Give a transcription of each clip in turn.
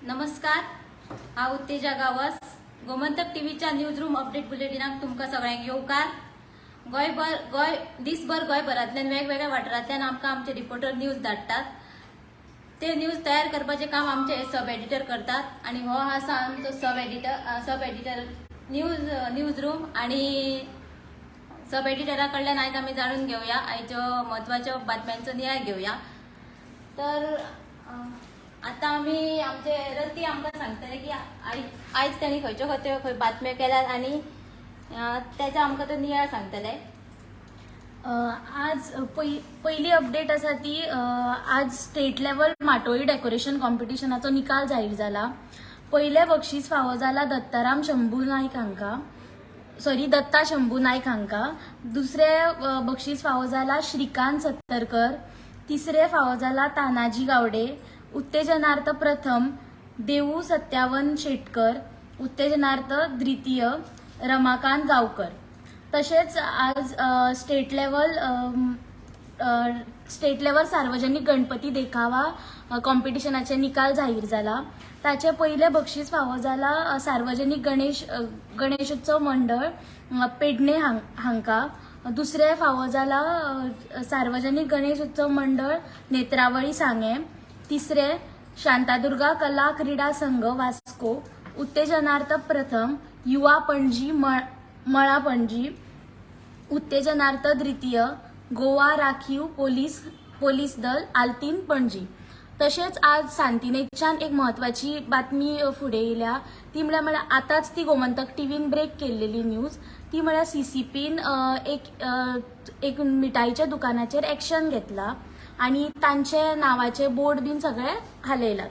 नमस्कार, हांव उत्तेजा गांवस. गोमंतक टीव्हीच्या न्यूज रूम अपडेट बुलेटिनाक तुमकां सगळ्यांक येवकार. गोंयभर, गोंय दीसभर गोंयभरांतल्यान वेगवेगळ्या वाठारांतल्यान आमकां आमचे रिपोर्टर न्यूज धाडटात. ते न्यूज तयार करपाचें काम आमचे सब एडिटर करतात आनी हो आसा आमचो सब एडिटर न्यूज रूम आणि सब एडिटरा कडल्यान आयज आमी जाणून घेवया, आयच्यो म्हत्वाच्यो बातम्यांचो नियाळ घेवया. तर आतां आमी आमचे रती आमकां सांगतले की आयज तांणी खंयच्यो खंयच्यो खंय बातम्यो केल्यात आनी तेजो आमकां तो नियाळ सांगतले. आज पयली अपडेट आसा ती आज स्टेट लेवल माटोळी डेकोरेशन कॉम्पिटिशनाचो निकाल जाहीर जाला. पयलें बक्षीस फावो जाला दत्ताराम शंभू नायक हांकां, सॉरी, दत्ता शंभू नायक हांकां. दुसरें बक्षीस फावो जाला श्रीकांत सत्तरकर. तिसरें फावो जाला तानाजी गावडे. उत्तेजनार्थ प्रथम देवू सत्यावन शेटकर. उत्तेजनार्थ द्वितीय रमाकांत गांवकर. तशेंच आज स्टेट लेवल सार्वजनीक गणपती देखावा कॉम्पिटिशनाचे निकाल जाहीर जाला. ताचे पयलें बक्षीस फावो जाला सार्वजनीक गणेशोत्सव मंडळ, पेडणे हांकां. दुसरें फावो जाला सार्वजनीक गणेश उत्सव मंडळ, नेत्रावळी, सांगें. तिसरें शांतादुर्गा कला क्रीडा संघ, वास्को. उत्तेजनार्थ प्रथम युवा पणजी, मळा पणजी. उत्तेजनार्थ द्वितीय गोवा राखीव पोलीस दल, आल्तीन, पणजी. तशेंच आज सांतिनेजच्यान एक म्हत्वाची बातमी फुडें येयल्या. ती म्हळ्यार आतांच ती गोमंतक टीव्हीन ब्रेक केल्लेली न्यूज. ती म्हळ्यार सीसीपीन एक मिठाईच्या दुकानाचेर एक्शन घेतला आनी तांचे नांवाचे बोर्ड बीन सगळे हालयलात.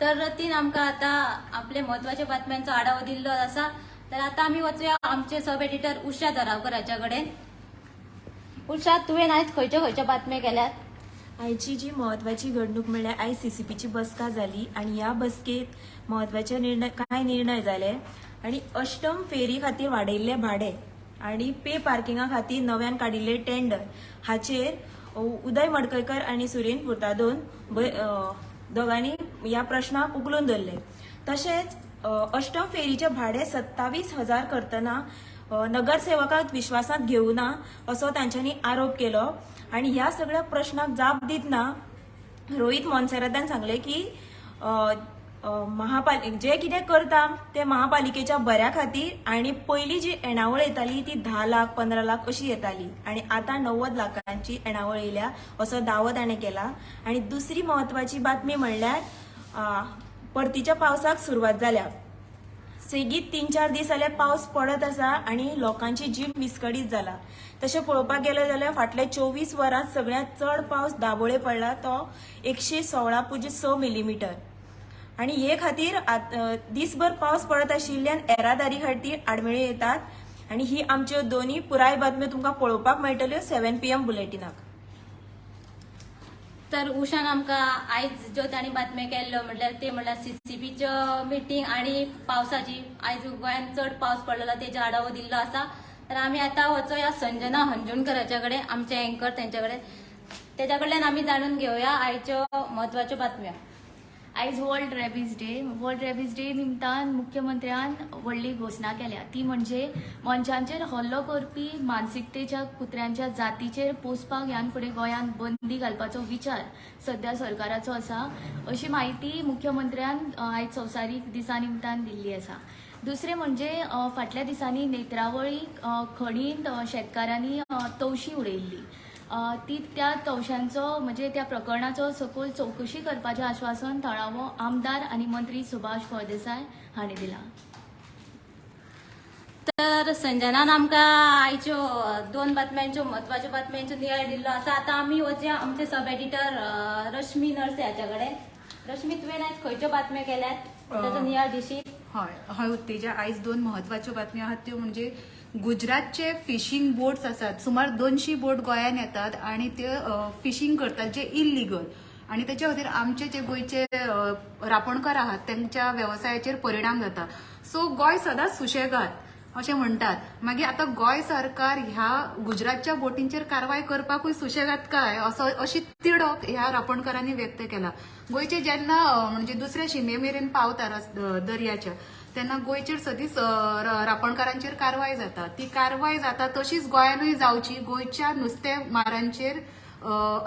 तर रतीन आमकां आतां आपले म्हत्वाच्या बातम्यांचो आढावो दिल्लो आसा. तर आतां आमी वचूया आमचे सब एडिटर उषा जरावकर हाच्या कडेन. उषा, तुवें आयज खंयच्यो खंयच्यो बातम्यो केल्यात? आयची जी म्हत्वाची घडणूक म्हणल्यार आयज सीसीपीची बसका जाली आनी ह्या बसकेत म्हत्वाचे निर्णय, कांय निर्णय जाले आनी अष्टम फेरी खातीर वाडयल्ले भाडे आनी पे पार्किंगा खातीर नव्यान काडिल्ले टेंडर हाचेर उदय मडकयकर आनी सुरेन फुर्तादोन दोगांनी ह्या प्रश्नाक उखलून धरले. तशेंच अष्टम फेरीचे भाडे 27,000 करतना नगरसेवकांक विश्वासांत घेवना असो तांच्यांनी आरोप केलो आनी ह्या सगळ्या प्रश्नाक जाप दितना रोहित मोन्सेरातान सांगले की अ, अ, जे कितें करता ते महापालिकेच्या बऱ्या खातीर आनी पयलीं जी येणावळ येताली ती 10 लाख, 15 लाख अशी येताली आनी आतां 90 लाखांची येणावळ येयल्या असो दावो ताणें केला. आनी दुसरी म्हत्वाची बातमी म्हणल्यार परतीच्या पावसाक सुरवात जाल्या. सेगीत 3-4 दीस जाले पावस पडत आसा आनी लोकांची जीण विस्कळीत जाला. तशें पळोवपाक गेले जाल्यार फाटल्या 24 वरांत सगळ्यांत चड पावस दाबोळे पडला तो 116.6 मिलीमिटर आनी हे खातीर दीसभर पावस पडत आशिल्ल्यान येरादारी खातीर आडमेळी येतात. आनी ही आमच्यो दोनूय पुराय बातम्यो तुमकां पळोवपाक मेळटल्यो 7 पीएम बुलेटिनाक. तर उषान आमकां आयज ज्यो तांणी बातम्यो केल्ल्यो म्हटल्यार ते म्हटल्यार सीसीपीच्यो मिटींग आनी पावसाची, आयज गोंयांत चड पावस पडलेलो तेजो आढावो दिल्लो आसा. तर आमी आतां वचोया संजना हंजुणकराच्या कडेन, आमचे एंकर, तेंच्या कडेन. तेच्या कडल्यान आमी जाणून घेवया आयच्यो म्हत्वाच्यो बातम्यो. आयज world rabies day. World rabies day निमतान मुख्यमंत्र्यान व्हडली घोशणा केल्या. ती म्हणजे मनशांचेर हल्लो करपी मानसिकतेच्या कुत्र्यांच्या जातीचेर पोसपाक ह्यान फुडें गोंयांत बंदी घालपाचो विचार सध्या सरकाराचो आसा अशी म्हायती मुख्यमंत्र्यान आयज संवसारीक दिसा निमतान दिल्ली आसा. दुसरें म्हणजे फाटल्या दिसांनी नेत्रावळी खणींत शेतकारांनी तवशी उडयल्ली. ती त्या तवशांचो म्हणजे त्या प्रकरणाचो सखोल चवकशी करपाचें आश्वासन थळावो आमदार आनी मंत्री सुभाष फळदेसाय हांणी दिलां. तर संजनान आमकां आयच्यो दोन बातम्यांच्यो, म्हत्वाच्यो बातम्यांच्यो नियाळ दिल्लो आसा. आतां आमी वचया आमचे सब एडिटर रश्मी नर्से हाच्या कडेन. रश्मी, तुवें आयज खंयच्यो बातम्यो केल्यात ताचो नियाळ दिशी. हय उत्तेजा, आयज दोन म्हत्वाच्यो बातम्यो आहात. त्यो म्हणजे गुजरातचे फिशींग बोट्स आसात, सुमार 200 बोट गोंयांत येतात आनी ते फिशींग करतात जे इलिगल आनी तेच्या खातीर आमचे जे गोंयचे रापणकार आहात तेंच्या वेवसायाचेर परिणाम जाता. सो गोंय सदांच सुशेगाद अशें म्हणटात. मागीर आतां गोंय सरकार ह्या गुजरातच्या बोटींचेर कारवाय करपाकूय सुशेगाद काय असो अशी तिडक ह्या रापणकारांनी व्यक्त केला. गोंयचे जेन्ना म्हणजे दुसऱ्या शिमे मेरेन पावता दर्याच्या तेन्ना गोंयचेर सदींच रापणकारांचेर कारवाय जाता. ती कारवाय जाता तशीच गोंयानूय जावची, गोंयच्या नुस्तेमारांचेर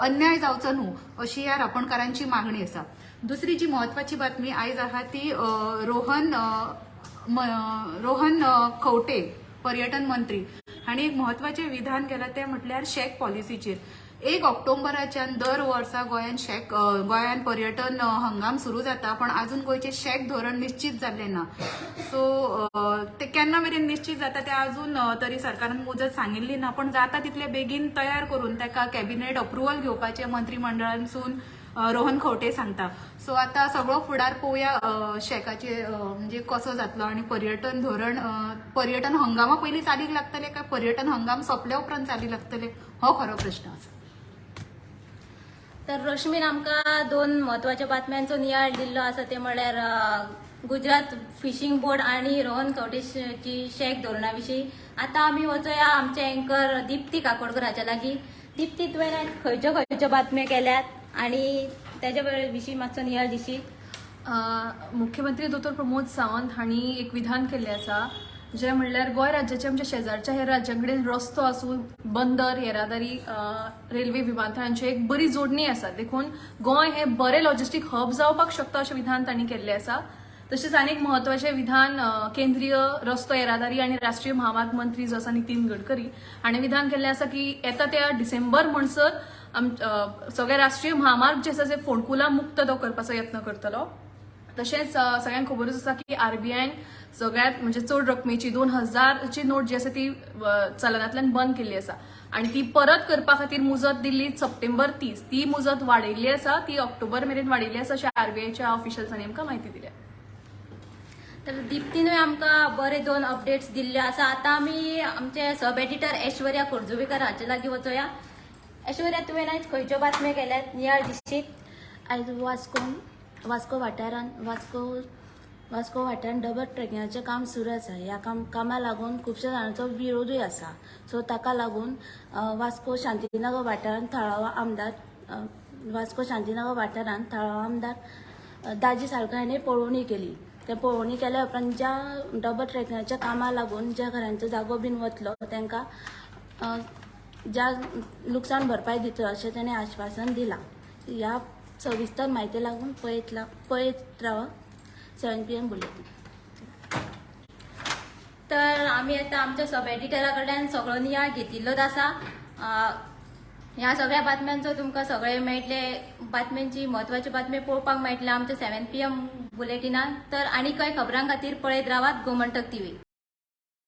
अन्याय जावचो न्हू अशी ह्या रापणकारांची मागणी आसा. दुसरी जी म्हत्वाची बातमी आयज आहा ती रोहन खंवटे पर्यटन मंत्री हांणी एक म्हत्वाचें विधान केलां तें म्हटल्यार शॅक पॉलिसीचेर. 1 ऑक्टोबराच्यान दर वर्सा गोंयान शॅक गोंयान पर्यटन हंगाम सुरू जाता, पण अजून गोंयचें शॅक धोरण निश्चीत जाल्लें ना. सो ते केन्ना मेरेन निश्चीत जाता ते अजून तरी सरकारान मुजत सांगिल्ली ना, पण जाता तितले बेगीन तयार करून ताका कॅबिनेट अप्रुवल घेवपाचें मंत्रीमंडळांसून रोहन खंवटे सांगता. सो आतां सगळो फुडार पळोवया शॅकाचे म्हणजे कसो जातलो आनी पर्यटन धोरण पर्यटन हंगामा पयलीं चालीक लागतले काय पर्यटन हंगाम सोंपल्या उपरांत चालीक लागतले हो खरो प्रश्न आसा. तर रश्मीन आमकां दोन म्हत्वाच्या बातम्यांचो नियाळ दिल्लो आसा ते म्हळ्यार गुजरात फिशींग बोर्ड आनी रोहन खंवटेची शॅक धोरणा विशीं. आतां आमी वचोया आमचे एंकर दीप्ती काकोडकर हाच्या लागीं. दीप्ती, तुवें आयज खंयच्यो खंयच्यो बातम्यो केल्यात आनी तेज्या विशीं मातसो नियाळ दिशी? मुख्यमंत्री दोतोर प्रमोद सावंत हांणी एक विधान केल्लें आसा जें म्हणल्यार गोंय राज्याच्या आमच्या शेजारच्या हेर राज्यां कडेन रस्तो आसूं, बंदर, येरादारी, रेल्वे, विमानतळांची एक बरी जोडणी आसा, देखून गोंय हें बरें लॉजिस्टीक हब जावपाक शकता अशें विधान तांणी केल्लें आसा. तशेंच आनीक म्हत्वाचें विधान केंद्रीय रस्तो येरादारी आनी राष्ट्रीय म्हामार्ग मंत्री जो आसा नितीन गडकरी हाणें विधान केल्लें आसा की येता त्या डिसेंबर म्हणसर सगळे राष्ट्रीय म्हामार्ग जे आसा ते फोंडकुलां मुक्त तो करपाचो यत्न करतलो. तशेंच सगळ्यांक खबरूच आसा की आरबीआयन सगळ्यांत म्हणजे चड रकमेची 2000ची नोट जी आसा ती चलनांतल्यान बंद केल्ली आसा आनी ती परत करपा खातीर मुजत दिल्ली सप्टेंबर 30, ती मुजत वाडयल्ली आसा, ती ऑक्टोबर मेरेन वाडयल्ली आसा अशें आरबीआयच्या ऑफिशियल्सांनी आमकां म्हायती दिल्या. तर दीप्तीनूय आमकां बरे दोन अपडेट्स दिल्ले आसा. आतां आमी आमचे सब एडिटर ऐश्वर्या खोर्जुवेकर हाचे लागीं वचोया. ऐश्वर्या, तुवें आयज खंयच्यो बातम्यो केल्यात नियाळ दिशीत? आयज वास्को वाठारांत वास्को वाठारांत डबल ट्रेकिंगाचें काम सुरू आसा. ह्या कामा लागून खुबश्या जाणांचो विरोधूय आसा. सो ताका लागून वास्को शांतीनगर वाठारांत थळावो आमदार दाजी साळकार हांणी पळोवणी केली. ते पळोवणी केल्या उपरांत ज्या डबल ट्रेकिंगाच्या कामा लागून ज्या घरांचो जागो बीन वतलो तांकां ज्या लुकसाण भरपाय दितलो अशें ताणें आश्वासन दिलां. ह्या सविस्तर म्हायती लागून पळयत रावा 7 PM bulletin. तर आमी आतां आमच्या सब एडिटरा कडल्यान सगळो नियाळ घेतिल्लोच आसा. ह्या सगळ्या बातम्यांचो तुमकां सगळे मेळटले, बातम्यांची म्हत्वाच्यो बातम्यो पळोवपाक मेळटले आमच्या 7 PM बुलेटिनान. तर आनी कांय खबरां खातीर पळयत रावात गोमंतक टीव्ही.